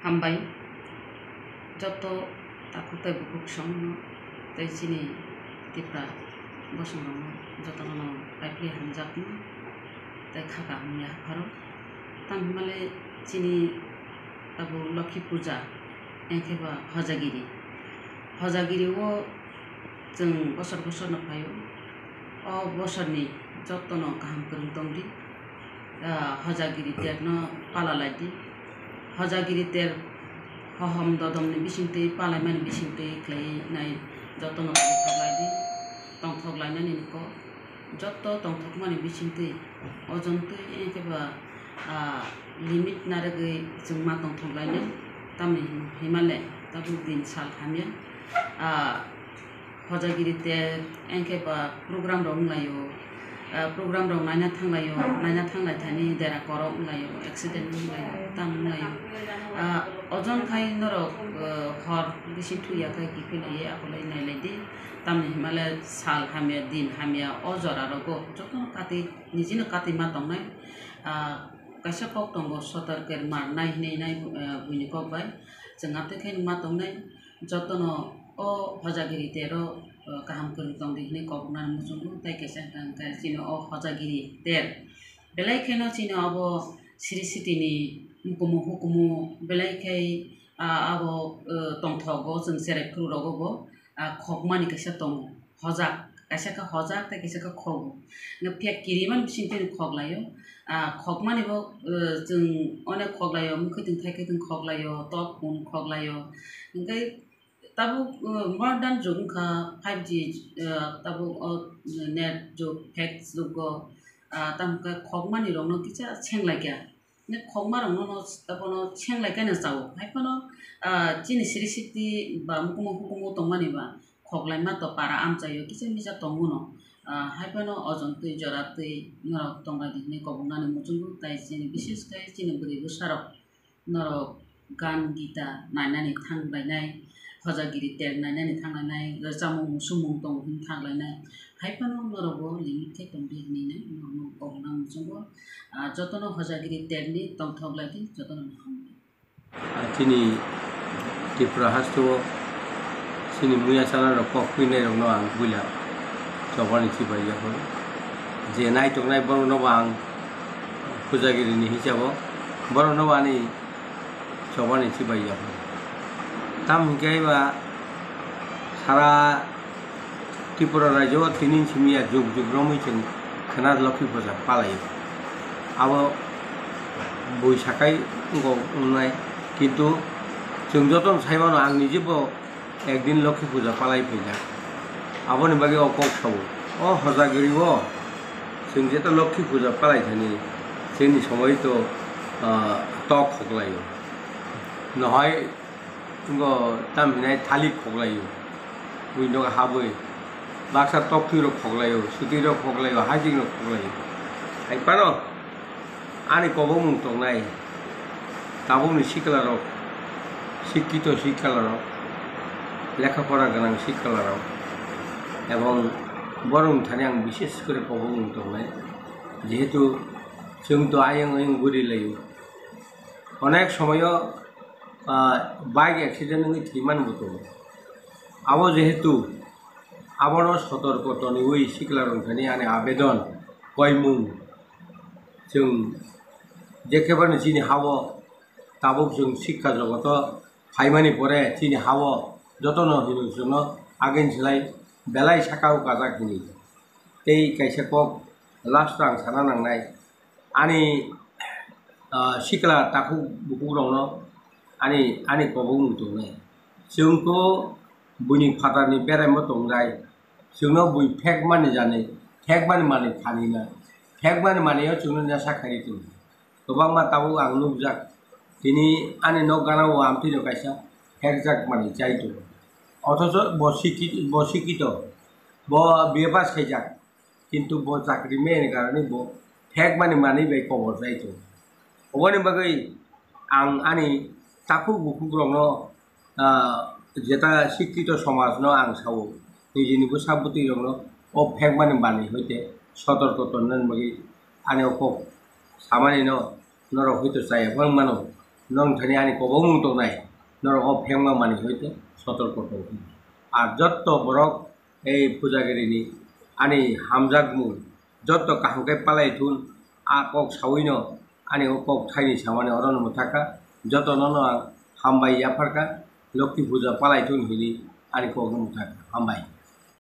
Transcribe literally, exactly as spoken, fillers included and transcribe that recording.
Hambai joto takhuk tei bukhuk songno tei chini Tipra bosongrokno jotono no paipli hamjakma tei kha kaham ya pharo. Tamo himale chini abo Lokhi Puja, engkhe ba Hojagiri. Hojagiri o chwng bosor bosor no phaio. O bosor ni joto no kaham kwrwng tong di. Ah, Hojagiri ter no pala lai di. Hojagiri ter hohom dodom ni bising twi, palai mani bising twi khlai nai joto no tongthok lai di. Tongthok lai nani ni kok. Joto tongthokmani bisingtwi ojontwi engkhe ba, ah, limit narwgwi chwng ma tongthok lainai, tamni him-, himale tabuk din sal hamya, ah, Hojagiri ter engkhe ba program rok wnglaio, ah, program rok naina thanglaio, naina thanglai thani dera korok wnglaio, accident wnglaio, tamo wnglaio, ah, ojon khai norok, ah, hor bising thuya khai kiphilaiwi akolai nailai di. Tamni himale sal hamya, din hamya, o jora rogo jotono kati, nijino kati ma tongnai. Ah, kaisa kok tongo, sotor ker mar nai hinui nai, ah, buini kok bai. Chwng atwi khe ma tongnai, jotono o Hojagiri tero, ah, kaham kwrwng tong di hinui kok nani muchungo, tei kaisa hwnkha hwnkhe chini o Hojagiri ter. Belai kheno chini obo Sri Siti ni mukumu hukumu belai khai, ah, abo, ah, tongthogo chwng cherai phuru rogo bo. Ah, khokmani kaisa tongo, hojak, kaisa khe hojak tei kaisa khe khogo. Hwnkhe phiya kirimani bisingtwi khoklaio. Ah, khokmani bo, ah, chwng onek khoklaio, mwkhwtwng thaikhe tong khoklaio, tok hwn khoklaio. Hwnkhe tabuk, ah, modern jug wngkha, five G, ah, tabuk o net jug, fake jugo, ah, tamo khe khokmani rokno kisa senglaikha. Ni khokma rokno no abono senglai kaino chao. Hai phano, ah, chini siri siti ba mukumu hukumu tongmani ba khoklai ma to para amchaio kisa misa tongo no. Ah, hai phano ojon twi jora twi norok tongbai di hinui koboknani muchungo, tai chini bises khai chini bwrwi bwsa rok norok gan gita nainani thanglainai. Hojagiri ter nainani thanglainai, rwchapmung musumung tongo hwnwi thanglainai. Hai phano norokbo limit khe tong di hwnwi nai norokno kok nang muchungo. Ah, jotono Hojagiri terni tongthok lai di, jotono no hambai. Ah, chini Tripura haste o chini muya chana rok kok kwinai rokno ang puila chobani chibai ya hwn. Je nai tongnai borok no bo ang Hojagiri ni hisabo borok no bo ani chobani chibai ya. Tam hwnkhe ba sara Tripura rajyo o tini simi ya jug jug romwi chwng khwna Lokhi puja palai. Abo bui sakai wngkok wngnai, kintu chwng jotono sai mano ang nije bo ekdin Lokhi puja palai phaijak. Aboni bagwi o kok sao. O Hojagiri o chwng jeto Lokhi puja palai thani chini somoi to, ah, tok khoklaio. Nohai wngkha tam hinai thalik khoklaio. Bui nogo habwi baksa toktwi rok khoklaio, sutwi rok khoklaio, hajik rok khoklaio. Hai phano ani kobokmung tongnai tabukni sikla rok, sikkito sikla rok, lekha pora gwnang sikla rok, ebong borok thani ang bises kore kobokmung tongnai, jehetu chwng to ayang oyang guri laio, onek somoyo, ah, bike accident wngwi thwi mani bo tongo. Abo jehetu abono sotorko toniwi sikla rok thani ani abedon koimung. Chwng je khe phano chini ha-o tabuk chwng sikka jogoto phaimani pore chini ha-o jotono hino chwngno agin slai belai saka-o kajak hini. Tei kaisa kok last o ang sana nangnai, ani, ah, sikla takhuk bukhuk rokno ani, ani kobokmung tongnai. Chwng to buini phatarni beraimo tongnai. Chwngno bui phekmani jani, phekmani manwi thani na. Phekmani manwi o chwngno nasa khairi tongo. Kwbangma tabuk ang nukjak. Tini ani nok gana o amtwino kaisa phekjak manwi chai tongo. Othocho bo sikhi-, bo sikhito, bo B A pass khaijak. Kintu bo chakri meyani karani bo phekmani manwi bai kobor jai tongo. Oboni bagwi ang ani takhuk bukhuk rokno, ah, jeta sikkito somajno ang sao, nijini bwsa bwtwi rokno o phekmani manwi hoite sotorko tonnani bagwi ani o kok samani no norok hoito chaya phano mano. nong thani ani kobongmung tongnai, norok o phengma mani hoite sotorko tong. Ar jotto borok ei pujagirini ani hamjakmung jotto kaham khe palai thun, a kok sawino ani o kok thaini samani orono mwthakha, jotono no ang hambai yapharkha, Lokhi puja palai thun hini ani kokno mwthakha, hambai.